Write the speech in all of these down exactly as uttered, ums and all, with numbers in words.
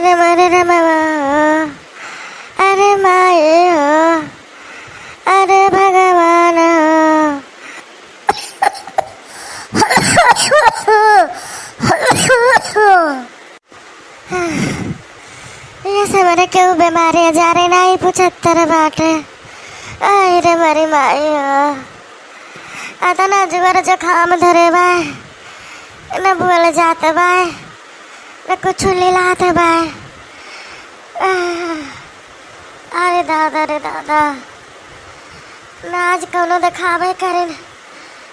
अरे मोरे रमवा, अरे माई हो, अरे भगवान हो। ये सब रे केहू बेमारी आजारे नाई पूछत रे बाटे। आई रे मोरी माई हो। अतना जुआर जुखाम धरे बाय, न बोल जात बाय, न कुछ लिलात बाय। आह, अरे दादा रे दादा, न आज कौनो देखावे करेन,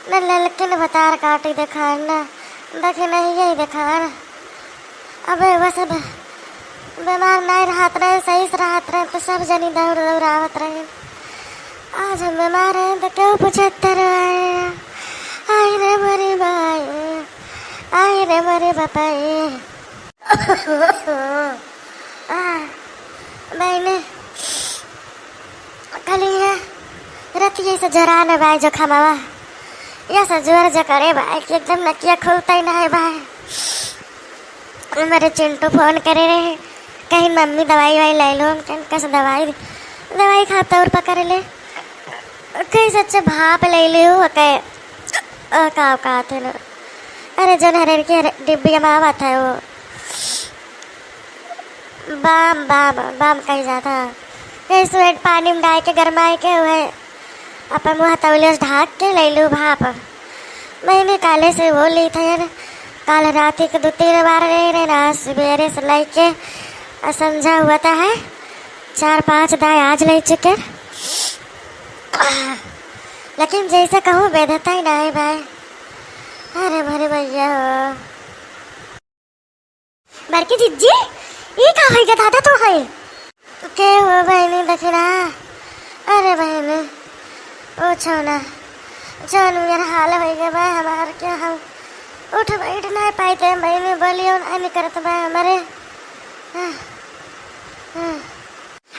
न ललकिन भतार काटी देखान, न दखिनहिया देखान। अबे बस अब बेमार नाई रहत रहे, सही से रहत रहे, तो सब जनी दौड़ दौड़ आवत रहे। आज हम बेमार हैं, तो केहू पूछत रहे। आई रे मोरी माई, आई रे मोरे बापाई। आ, बहिनी, कलिया रतिये से जोरान बाय जुखामवा। या से जोर जकड़े बाय कि एकदम नकिया खुलतै नाय बाय। हमरे चिंटू फोन करे रहे, कहीं मम्मी दवाई वाई लै लो, हम कहीं कस दवाई, दवाई खाब तौर पकड़ ले। कहीं सच्चे भाप लै ले हो, कहे, अ, का, का थे ना। अरे, जौन हरेर के हरे-, डिब्बिया में आवत है वो। बाम, बाम, बाम कही जात है। कहीं सुहेट पानी में डाल के गरमाए के हुए, अपन मुँह तौलिया से ढाक के लै लू भाप। बहिनी काले से वो ली थे यार, काल रात के दो तीन बार ले रहे ना, सवेरे से लै के आ संझा हुआ था है, चार पाँच दाई आज लै चुके। लेकिन जैसे कहूँ बेधता ही ना है भाई। अरे भरे भैया हो। बड़की जिज्जी, ई का होई गे दादा तोहैं? के हो बहिनी दखिना? अरे बहिनी, पूछो ना, जौन मेर हाल होई गे बा हमार, के हम उठ बैठ नाय पाइत है बहिनी, बोलियो नाय निकरत बा हमरे।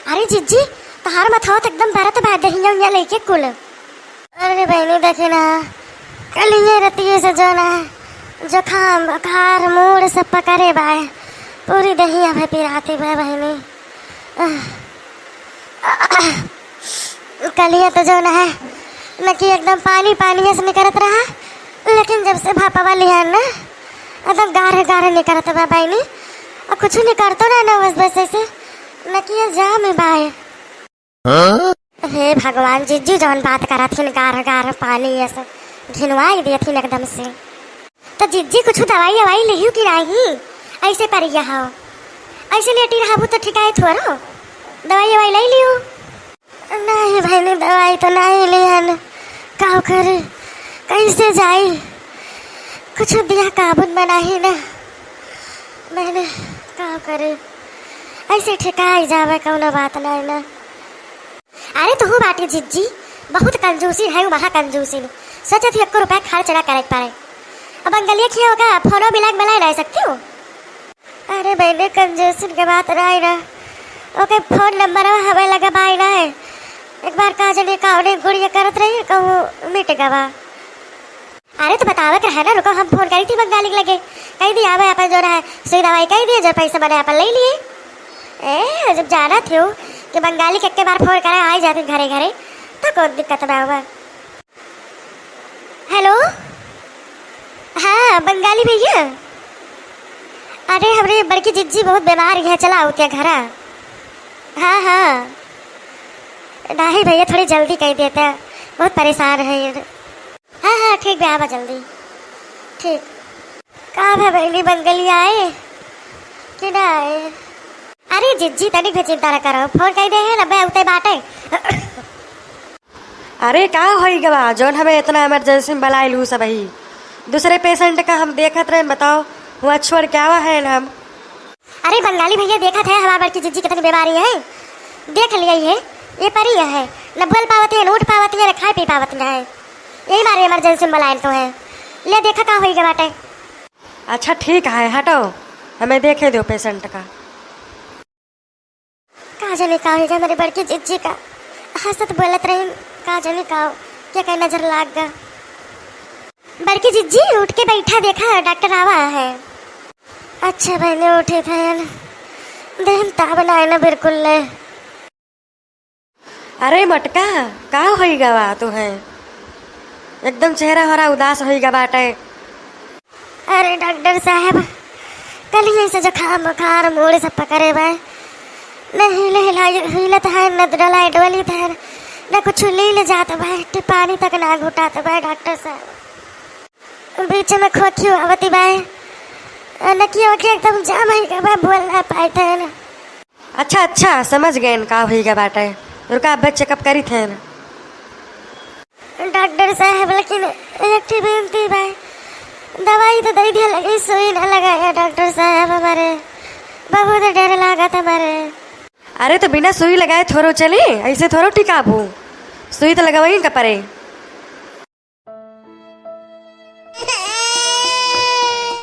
अरे जिज्जी, तोहार मथवा त एकदम बरत बा, दहिया उहिया लइके कुल। अरे बहिनी, देखी ना, कलिये रतिये से जौन है, जुखाम, बुखार, मूड़ सब पकड़े बाय। पूरी दहिया भे पिराती बा बहिनी। कलिये तो जौन है, न कि एकदम पानी, पानी से निकरत रहा, लेकिन जब से भापवा लिहा ना, एकदम गाढ़े, गाढ़े निकरत बा बहिनी। और कुछ निकरतो ना, ना बस, बस ऐसे, न कि ये जाम ही बाय। हाँ? हे भगवान, जिज्जी जौन बात करत हिन, गार गार पानी ये सब घिनवाई देत हिन एकदम से। तो जिज्जी कुछ दवाई अवाई लिहियो कि नाही? ऐसे परिया हो, ऐसे लेटी रहबू तो ठिकाई थोरो। दवाई अवाई लै लियो। नहीं बहिनी, दवाई तो नहीं लिहन, का करे, कैसे जाई? कुछ दिया काबुन बनाही ना बहिनी, का करे, ऐसे ठिकाई जावे, कौनो बात नहीं ना। अरे तुहू बाटी जिज्जी, बहुत कंजूसिन है, महा कंजूसिन। सोचत ही एको रुपया खर्च ना करे के पड़े। अब बंगलिया खिया होगा, फोनो मिला के मिला ना सकती हूँ। अरे बहिनी, कंजूसिन के बात ना है ना, ओके फोन नंबर हमें लगा बाय ना है। एक बार का जने का उन्हें गुड़िया करत रही, कहूँ मिट गवा। अरे तो बतावे के रहे ना, रुको, हम फोन करी थी बंगाली के लगे, कही दी आवे अपन जो रहे सुई दवाई कही दिए, जो पैसा बने अपन ले लिए। ए, जब जाना थे कि बंगाली के एक बार फोन करे आ जाते घरे घरे, तो कौन दिक्कत ना हुआ। हेलो, हाँ बंगाली भैया, अरे हमरे बड़की जिज्जी बहुत बीमार है, चला आउते घरा। हाँ हाँ, नहीं भैया थोड़ी जल्दी कही देते, बहुत परेशान है। हाँ, हाँ, ठीक बा, आवा जल्दी। ठीक। का भा बहिनी, बंगलिया आए कि ना आए? अरे जिज्जी, तनिक भी चिंता ना करो, फोन कई दे है ना, बे उते बाटे। अरे का होई गवा, जौन हमें इतना इमरजेंसी में बुलाए लू सब ही? दूसरे पेशेंट का हम देखत रहे, बताओ, हुआ छोड़ के आवा है ना हम। अरे बंगाली भैया, देखत है हमार बड़की जिज्जी कितनी बीमारी है, देख लिया ये, ये परी है, न बोल पावत है, न उठ पावत है, न खाए पी पावत है, यही मारे इमरजेंसी में बुलाए तो है। ले देखा का होई गवा बाटे। अच्छा ठीक है, हटो, हमें देखे दो पेशेंट का। का जाने का होई गवा हमारे बड़की जिज्जी का, हंसत बोलत रही, का जाने का हो, क्या कहीं नजर लाग गा। बड़की जिज्जी, उठ के बैठा, देखा, डॉक्टर आवा है। अच्छा बहिनी, उठे थयन। देह में ताव नाय ना बिल्कुल ले। अरे मटका, का होइगा बा तुहे? एकदम चेहरा हरा उदास होइगा बाटे। अरे डॉक्टर साहब, कल ही से जुकाम बुखार मूड़ सब पकड़े बा। न हिले हिलाई, हिलत है, न डोलाई डोलित है, न कुछ लील जात बा, एक ठी पानी तक ना घुटात बा डॉक्टर साहब। बीच में खोखी आवती बा, नकिया वकिया एकदम जाम होइगा बा, बोल ना पाइत है ना। अच्छा, अच्छा, समझ गएन का होइगा बाटे। रुका, अब्बे checkup करित है ना। डॉक्टर साहब, लेकिन एक ठी बिनती बा, दवाई तो दइ दिया, लेकिन सुई ना लगाया डॉक्टर साहब, हमरे बहुत डर लागत हमरे। अरे, तो बिना सुई लगाए थोरो चली, ऐसे थोरो टिकाबू। सुई तो लगवही का परे।